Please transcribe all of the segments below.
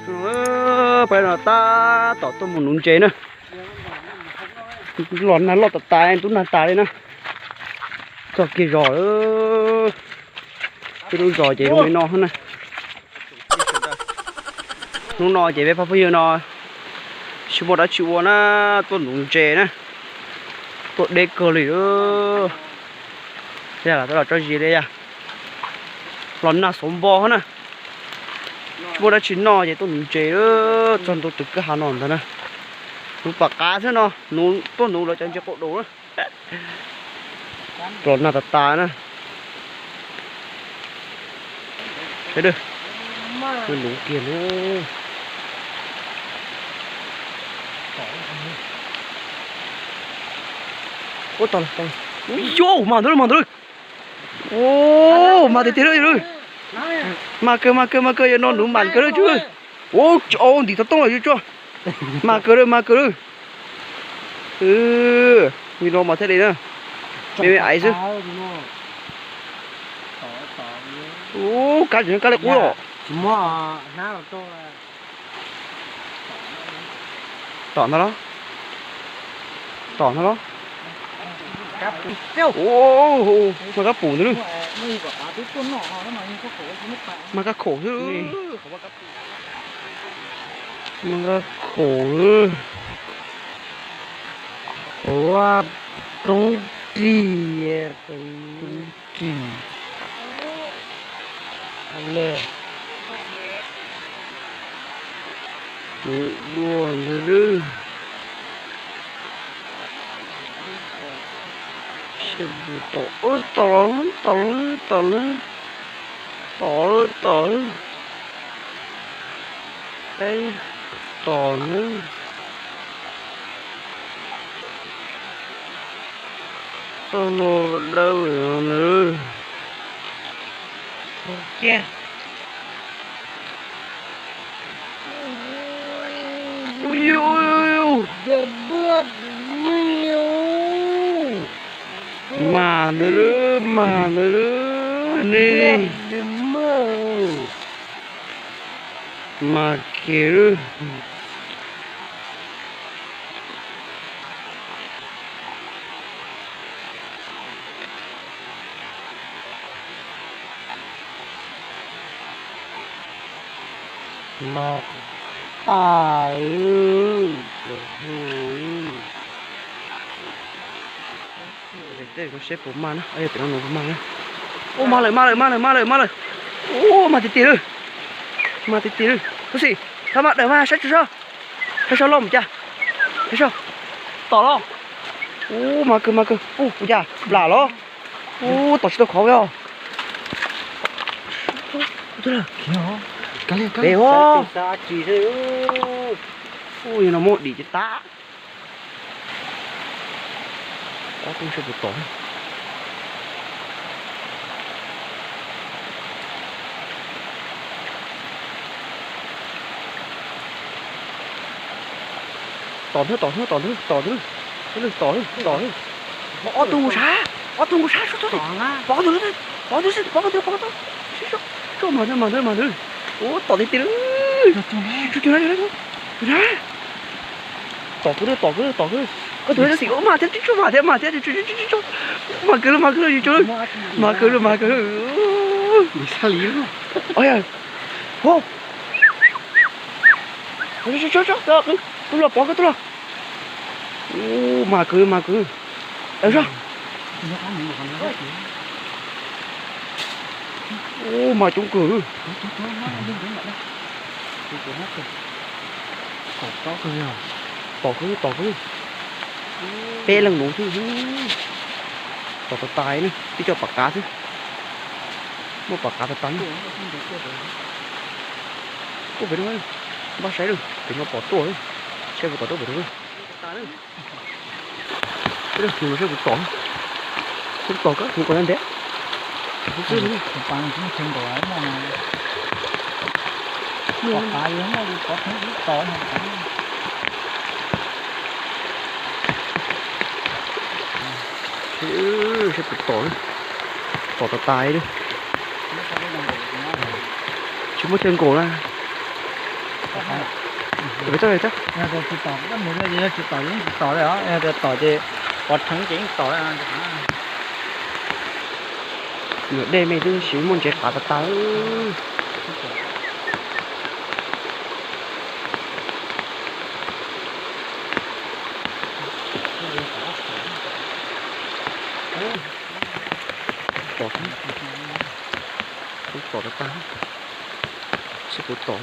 Peb no tab tom tuaj mus nuv ntses na. Los nag loj tas tas, ntub nag tas li na. Txog kiag zos lawm. Peb lub zos ces zoo li no na. Hnub no ces peb pab phooj ywg no tsis muaj dab tsi ua na, tuaj nuv ntses na. Tuaj deb kawg li. Los tso zis li yog los nag xauv npo na. Tsis muaj dab tsi noj ces tuaj nuv ntses txog ntua tus kwj ha no ntag na. Nuv pam qav xwb no, tuaj nuv lawv cov ntses qaum daus na. Los nag tas tas na. Sawv daws, nuv kiag na. Ua, tau lawm, tau lawm. Ua, mas ntawd, mas ntawd. Ua, mas tiag tiag lawm. Mas kawg, mas kawg, mas kawg, yog no nuv mas kawg lawm tsuag. Ua, ntim tau tooj lawm tsuag. Mas kawg lawm, mas kawg lawm. Li no mas thiaj li na. Me me aiv xwb. Ua, kab tseem kab li qub os. Tom ntag los? Tom ntag los? Mas kab pum ntag lawm. Mas kab khom xwb. Mas kab khom. Ua, roob ris, roob ris. Dua ntawd lawm. Tom, tom, tom, tom, tom, tom, tom na. Toj no dawb lawm no. Mas ntawd, mas ntawd, ne. Mas kiag lawm. Mas tas. Tej no seb puas mag na, pem no puas mag na. Ub, mag lawm, mag lawm, mag lawm, mag lawm, mag lawm. Ub, mag tiag tiag lawm. Mag tiag tiag lawm. Ub xis, thov mag dawm mas saib tsuag saib. Saib saib loj mus cas. Saib saib. Tom los. Ub, mag kawg, mag kawg. Ub, ua cas nplam los. Ub, tom tsis tau khov os. Pem os. Ub, yog no muab dim ces tag. Ob tug seb puas tom. Tom ntag, tom ntag, tom ntag, tom ntag. Tom, tom, tom. Ob tug nkaus sab, ob tug nkaus sab, pov ntag, pov ntag, pov ntag, pov ntag. Mag ntag, mag ntag, mag ntag. Ub, tom tiag tiag. Tom kawg, tom kawg, tom kawg. Koj tus xim, ub, mag thiab, mag thiab, mag thiab. Mag kawg lawm, mag kawg lawm, mag kawg lawm, mag kawg lawm. Tub los, pov kawg, tub los. Ub, mag kawg, mag kawg. Ub, mag coob kawg. Tom kawg, tom kawg. Peb leeg nuv xwb. Tom tas tas na, twb coj pom qav xwb. Muaj pom qav tas tas na. Tuaj pem no, npaj saib lawm, pem no pom tuaj, saib puas tom tuaj pem no. Tus no saib puas tom, saib puas tom, koj tus kom ntev. Saib puas tom, tom tas tas li. Tsis muaj chaw nkaum na. Tsis tom, tsis tom, tsis tom ces pov rheev ces yeej tsis tom. Nws dej me xwb, siv muaj ntsev qav tas tas. Tom, kuv tom tas tas, seb puas tom.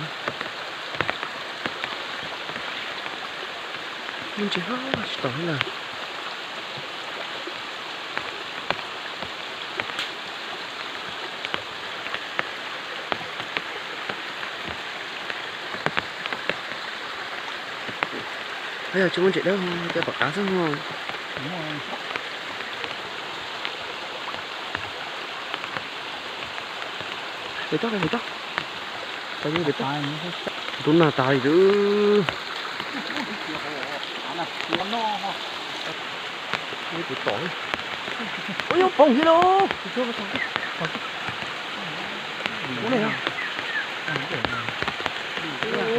Muaj ntsis tsis tom li lawm. Yog tsis muaj ntses dawb, cov tom qav xwb no. Hais tau, hais tau. Tub nag tas li lawm. Ua yog poob thiab lauj.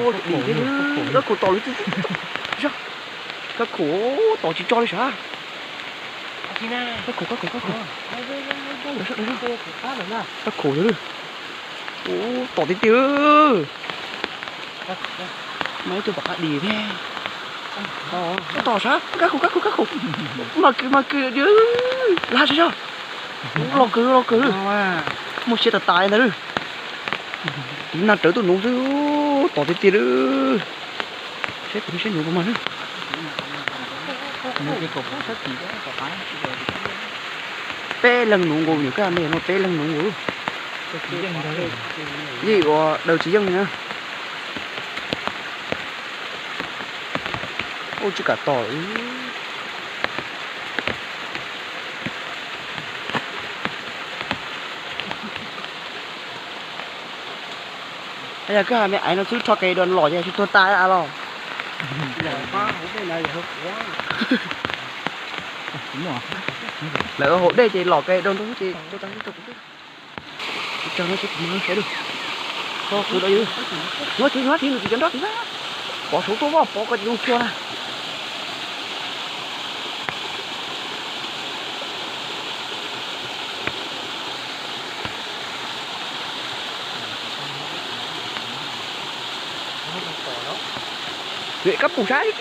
Ua li, kab khum tom li, kab khum tom tsis tso li sav. Kab khum, kab khum, kab khum. Kab khum, tom tiag tiag. Mas ib tug tom qab dis thiab. Tom sav, kab khum, kab khum, kab khum. Mas kws, mas kws, lag sav yog. Loj kawg, loj kawg. Muaj siab tas tas ntag. Tiv nag rawv tuaj nuv xwb, tom tiag tiag lawm. Saib kuv saib nuv puas mag. Peb leeg nuv nkaus, nyuam kaj me no peb leeg nuv nkaus. Yeej ua daws tsis yeej li na. Ua tsis kam tom. Yog koj me aiv no xwb rho qe dua los ces tsis tuag tas los. Lawv haus dej ces los qe dua ntau ces tuag tas. Tsis tso no ces kuv mam saib dua. Tso kuv dua yus. Yuav thiv, yuav thiv, nws tsis cov nrab thiv na. Pov saud tuaj vaj pov ko ces zoo cuag na. Kab pum saib.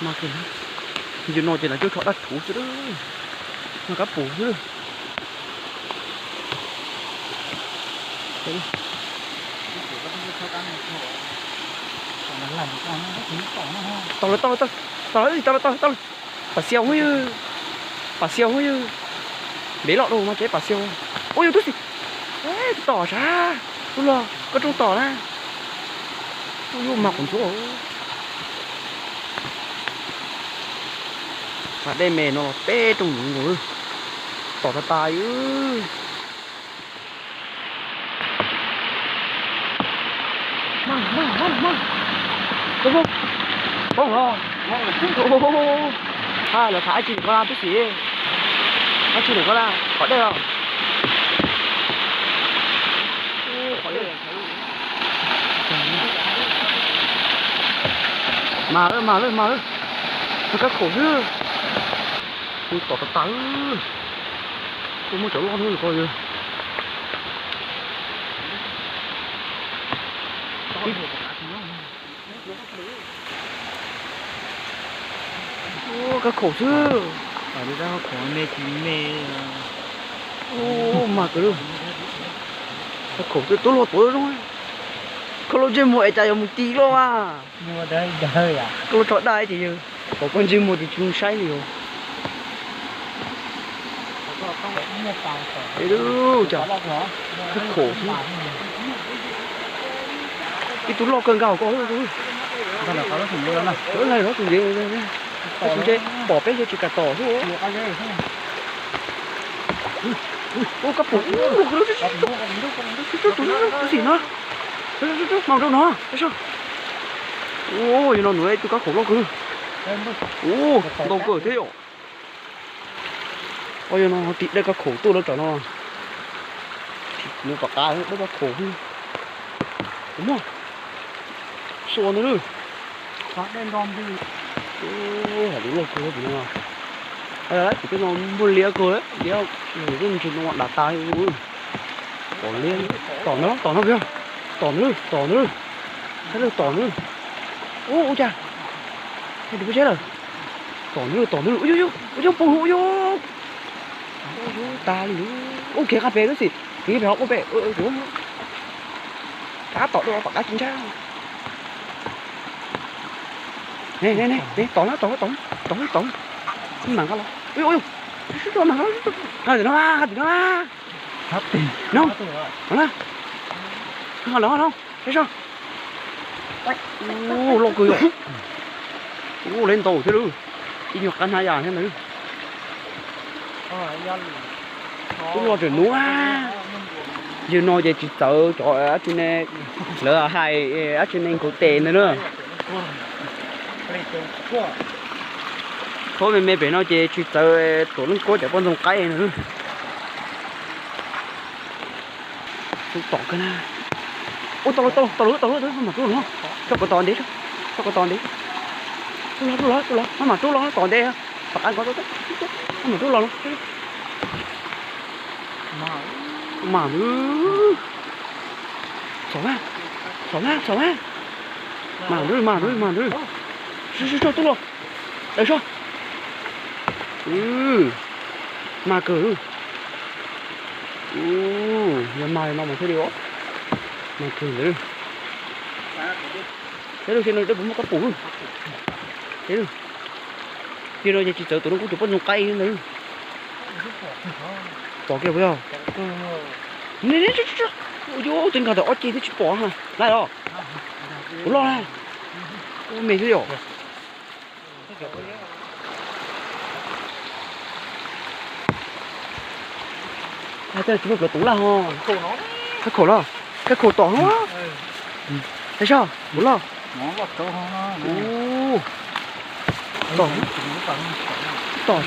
Mas yus no ces lawv coj rho daj rhuv xwb, mas kab pum xwb. Tau lawm, tau lawm, tau lawm, tau lawm, tau lawm, tau lawm. Pas xiau hwb yawg, pas xiau hwb yawg. Ntev loj dua mas tsev pas xiau. Ua yus tub xis, tom sav, tub log koj rooj tom na. Ua yus mas quav ntxuav. Mas dej me no los peb rooj nuv nkaus, tom tas tas yus. Poob los, lawv tham dab tsi nim ko tub xis, dab tsi nim ko, qhov dej os. Mas lawm, mas lawm, mas lawm. Kab khoom xwb. Tus tom tas tas. Tus muaj cov loj hnub ko. Kab khoom xwb. Mas kawg, kab khoom xwb, tub luag tuav zoo. Koj luaj ntsej muag es cas yuav mus ti luaj a. Koj luaj tso daj ces yawg, kom koj ntsej muag ces tsis zoo saib li os. Kab khoom xwb. Ib tug loj kawg nkaus koj. Tus ntse pom peb yawg tsis kam tom xwb. Ua kab khoom, tus xim no, mas rau no. Ua yog no nws ib tug kab khoom loj kawg. Ua ntau kawg thiab yom. Ua yog no tim dej kab khoom tuaj lawm tsam no. Tsis Nws pom qab dawb pab khom. Muaj sua ntawd lawm. Hais lus loj kawg tim no. Tim tej no muaj liab kawg, liab nws twb ntsis no dam tas li. Tom liab, tom no, tom no, tom no, tom no, saib lawm tom no. Ua cas, saib lawm, tom no, tom no, ua yog poob hauv, ua yog, ua yog tas li. Ua kiag qab pem lub xim, kiag pem hauv ua pem, kav tom dua pom qab tsis ntshai. Ne, tom na, tom, tom, tom, tom. Mam nqa los. Ua, ua, mam nqa los. Tim no, tim no. No, no, no, saib soj. Ua, loj kawg yom. Ua, lawv ntau thiab lawm. Ib nyuag qab hnab yam thiab ntawd. Tub Hluas tseem nuav. Yawg no ces tsis txawv cov dab tsi ne, lawv hais dab tsi ne nkaus tes ntawd na. Txhob me me pem no ces tsis txawv tuam leej kuab cov poj ntxoog qaib ntawd. Tom kawg na. Ua, tom lawm, tom lawm, tom lawm, tom lawm, maj mam rub los, tso kom tom ntev, tso kom tom ntev. Rub los, rub los, rub los, maj mam rub los tom ntev. Tom qab ko, maj mam rub los. Maj ntawd, txhom na, txhom na, txhom na. Maj ntawd, maj ntawd, maj ntawd. Soj, soj, soj, Tub Hluas. Daws soj. Maj kawg. Yog maj li no mas thiaj li os. Maj kawg ntawd. Saib lub sij no dawb paug muaj kab pum. Saib lub sij no ces tsis txawv tuam leej kuab cov poj ntxoog qaib ntawd. Pom kiag puas yog? Yus tsis nkag tau ob ceg twb tsis pom na. Laj los? Puas loj na? Ua me xwb yom. Tsis muaj plawv toov laj ho. Kab khaum los? Kab khaum tom no. Saib soj, puas loj? Tom, tom, tom.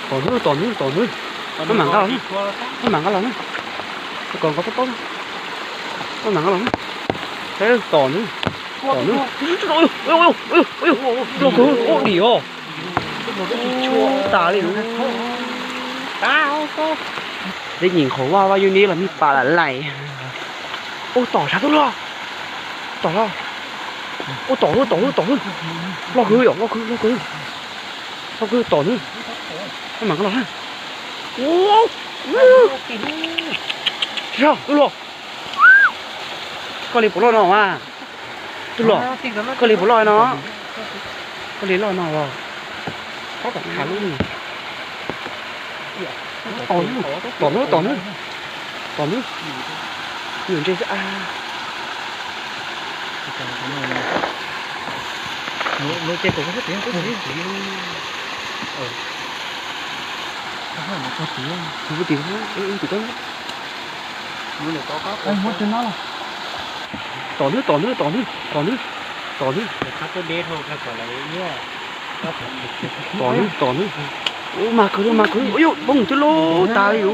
Tom, tom, tom, tom. Maj mam nqa los, maj mam nqa los na. Kom nqa tob tob, maj mam nqa los na. Saib tom na, tom na. Loj kawg, ua dim os. Tas li. Peb nyeem qhov vaj, vaj yug ni los me pas lam lais. Ua tom sav tub loj. Tom los. Ua tom, ua tom, ua tom. Loj kawg yom, loj kawg, loj kawg. Loj kawg tom na. Maj mam nqa los na. Ua, tub loj. Koj li puas loj no mas? Tub loj, koj li puas loj no? Koj li loj no los? Koj tom khav lub. Tom na, tom na, tom na. Yus ntse xwb a. Tom na, tom na, tom na, tom na, tom na. Tom na, tom na. Ua, mag kawg, mag kawg. Ua, yus poob twb lub tas li lub.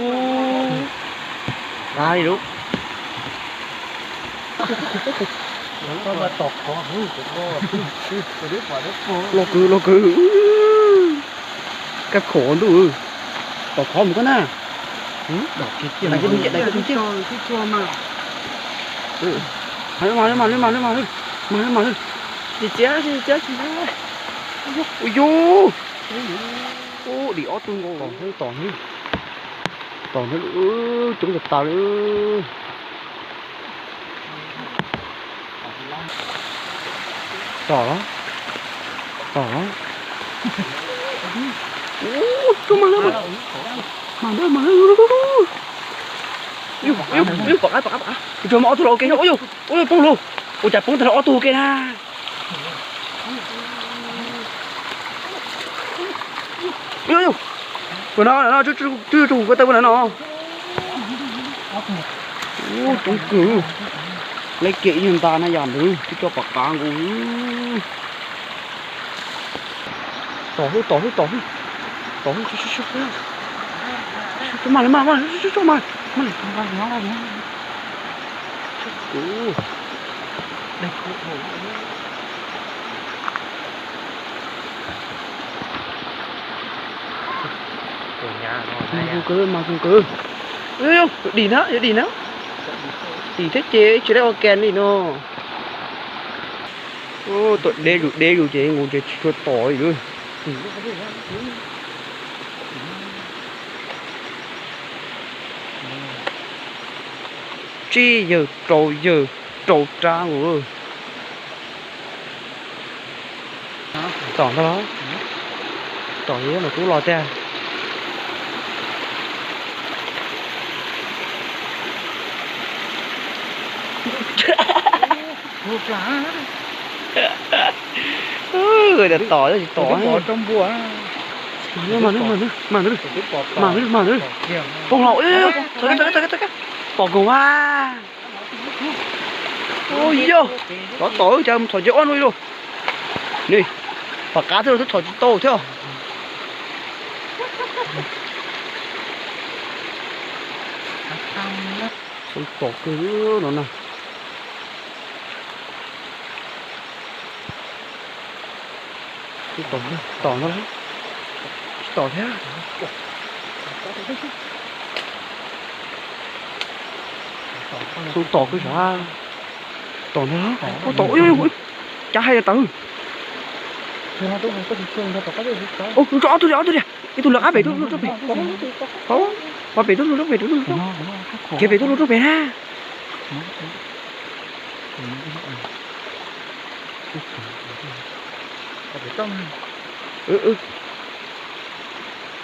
Tas li lub. Loj kawg, loj kawg. Kab khov ntuj. Tom khov mus koj na. Dais koj tus ciaj, dais koj tus ciaj. Mag, mag, mag, mag, mag, mag, mag. Tsis txiav, tsis txiav, tsis txiav. Ua yus. Ua dim ob tug nkaus. Tom ntawd, tom ntawd. Tom ntawd, coob tas tas li. Tom los, tom los. Ub, tsuag mag lawm, mag lawm, mag lawm. Yus, yus, yus, pom qab, pom qab, pom qab. Tsuag mag ob tug los ua ke, ub, yus, ub, yus poob lawm. Ua cas poob tag ob tug ua ke na. Yus, yus, ua no, no, tsuag tsuag ko taw ua no no. Ub, coob kawg. Leb kiag ib nyuag nta na yam ntawd twb tso pom qab nkaus. Tom hwb, tom hwb, tom hwb. Tom hwb, tso, tso, tso. Tso mas, mas, mas, tso, tso, tso mas. Mas. Mas zoo kawg, mas zoo kawg. Yuav dim na, yuav dim na. Dim thiab ces tsis tau ua ke li no. Tuaj deb zus deb zus ces nkaus ces tsis tshua tom li lawm. Tsib yawg rau yawg rau rab nkaus. Tom ntag los? Tom yog mas tub los tiag. Tom tsis tom. Mas, mas, mas, mas, mas, mas, poob hlo. Pom koog a. Ua yog, rov tom cas mus thom ces ob no li lauj. Ni, pom qab thiab los twb thom tsis tau thiab. Xyov tom kawg no na. Tom, tom ntag los? Tsis tom thiab. Xyov tom kawg sav. Tom ntag los? Tom, ua tom, ua, cav hais tias tawv. Ua, nws tso ob tug li, ob tug li. Ib tug lawv qab pem, ib tug lawv rau pem. Qab pem, ib tug lawv rau pem, ib tug lawv rau. Kiag pem, ib tug lawv rau pem na.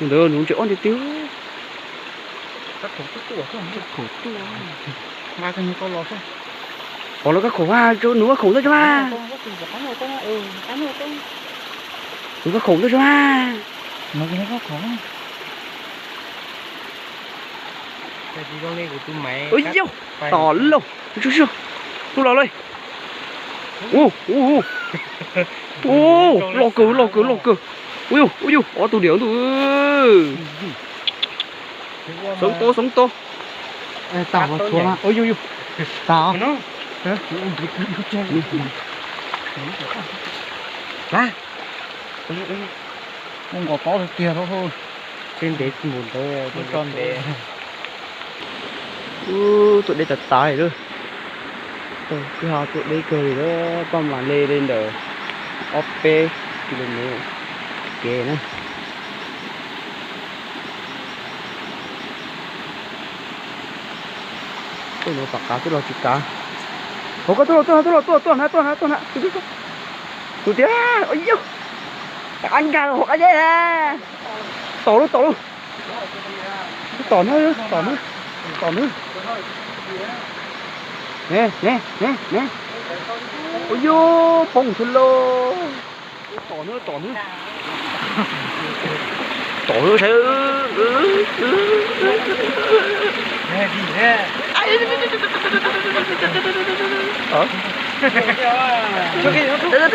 Ntawd nws tseem ob ntiag tiag. Pom lawv kab khoom, nws kab khoom xwb tso mas. Nws kab khoom xwb tso mas. Ua yog, tom lauj, ub los lauj. Ub, ub, ub, loj kawg, loj kawg, loj kawg. Ua yog, ua yog, ob tug diam ntuj. Xoov to, xoov to. Mus nkaus tod tiag tiag. Ub, tuaj deb tas tas li lawm. Kwj ha tuaj deb kawg li lawm, paj mas li li ntawm ob peb kilomev kev na. Tuaj no pom qab twb los tsis kav. Hauv koj tuaj los, tuaj los, tuaj los, tuaj na, tuaj na, tuaj na. Tus tiag, ua yog, qab nkag hauv qab zeb na. Tom lauj, tom lauj. Tom na, tom na, tom na. Ne, ne, ne, ne. Ua yog, poob thiab lauj. Tom na, tom na. Tom na saib. Txog nws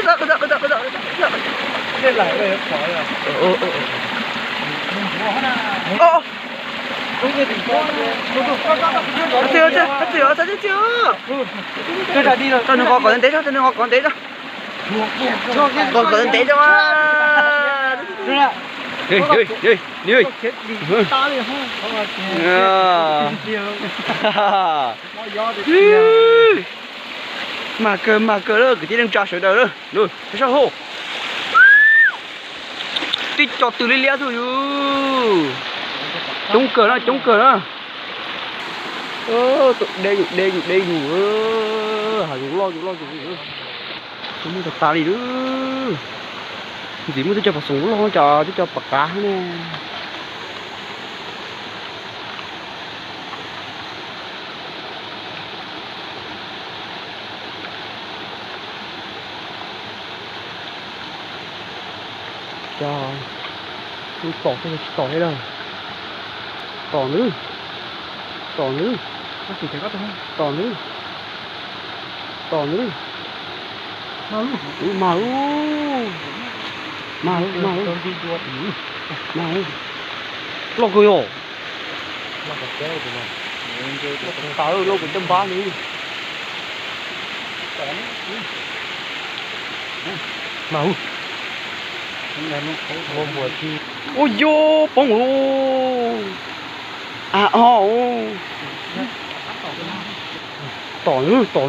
qhov kom ntev tso, txog nws qhov kom ntev tso. Kom kom ntev tso mas. Mag kawg, mag kawg lawm kwv tij neej tsa sawv daws lawm. Sab hauv tib co tws liab liab xwb yus. Coob kawg na, coob kawg na. Tuaj deb zus deb zus deb zus, hav zoov loj zus loj zus. Muaj tas tas li lawm. Ntxim muaj twb cov pom xoom loj, cov twb cov pom qab ne. Cas tom xwb tsis tom li lawm. Tom nws, tom nws, tom nws, tom nws. Ub, mag ub. Mas, mas, mas, loj kawg yog. Tawv loj kuv coj npab li. Mas, ua yog poob lawm. A, o. Tom, tom,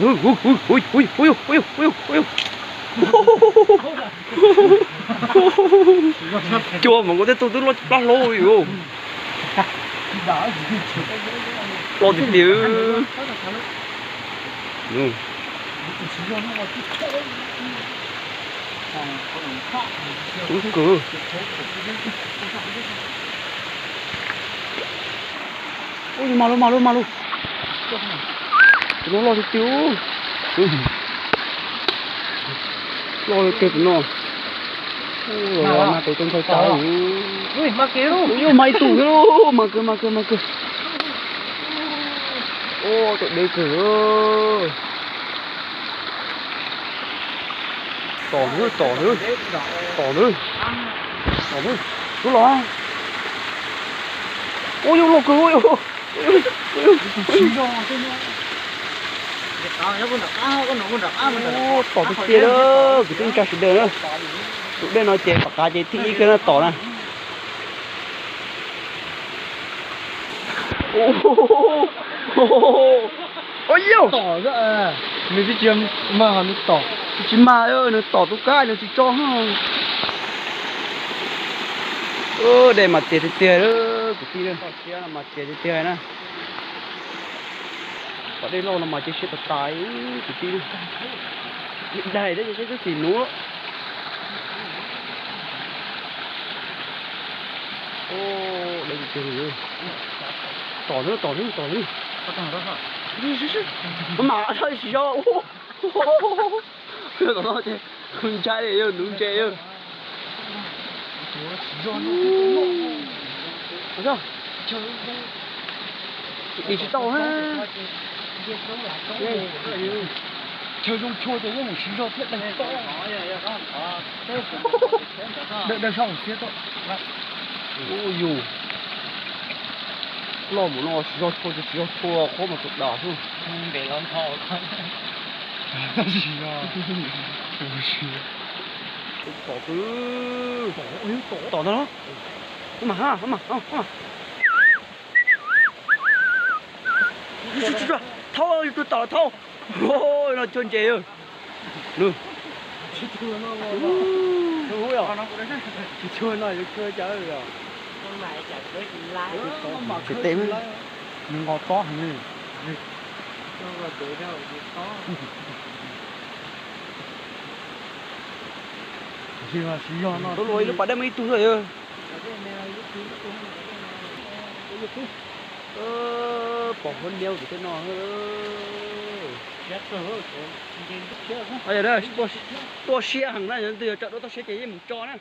cua mas kuv tej tug twb loj plab hlau li. Loj tiag tiag. Ub kawg. Ub, mas lug, mas lug, mas lug. Tus no loj tiag tiag. Loj tiag tus no. Ub, mas tes tau ntshai tas. Ub, mas ib tug xwb, mas kawg, mas kawg, mas kawg. Ub, tus deb kawg. Tom nws, tom nws, tom nws, tom nws, tub los. Ub, yog loj kawg. Tom tiag tiag lawm, kuv twb ntsa sawv daws na. Tus dej no ces pom qab ces thib ib kiag na tom na. Ua yog, nws twb tsis mag, nws tom, tsis mag, nws tom tus kab nws tsis tso. Dej mas tiag tiag tiag, kwv tij, mas tiag tiag tiag na. Tom dej loj no mas cia siab tas tas, kwv tij. Daig dej saib twb tsis nuv. Tom, tom, tom, tom. Mas siv zog. Tom no ces kuv ntshai li, yog nuv ntses. Dim tsis tau na. Chaw zoo chaw ces yeej mus siv zog thiab daig tau. Daig zog mus siab tau. Ub yus, loj mus no siv zog tshua ces siv zog tshua qhuab mas tus dam xwb. Tab sis no, tom, tom ntag los. Mas, mas, mas. Thauj, yus tus tom thauj. No cuag ntses. Tsis cuag no yuav cuag cas os. Tsis teb, nws nqos tob heev li. Siv zog no, tus luag ib lub pas dej muaj ib tug xwb. Pom huab niab tim tej no. Tua siab heev na, yog leej twg yog tso dua toj siab ces yeej mus tso na.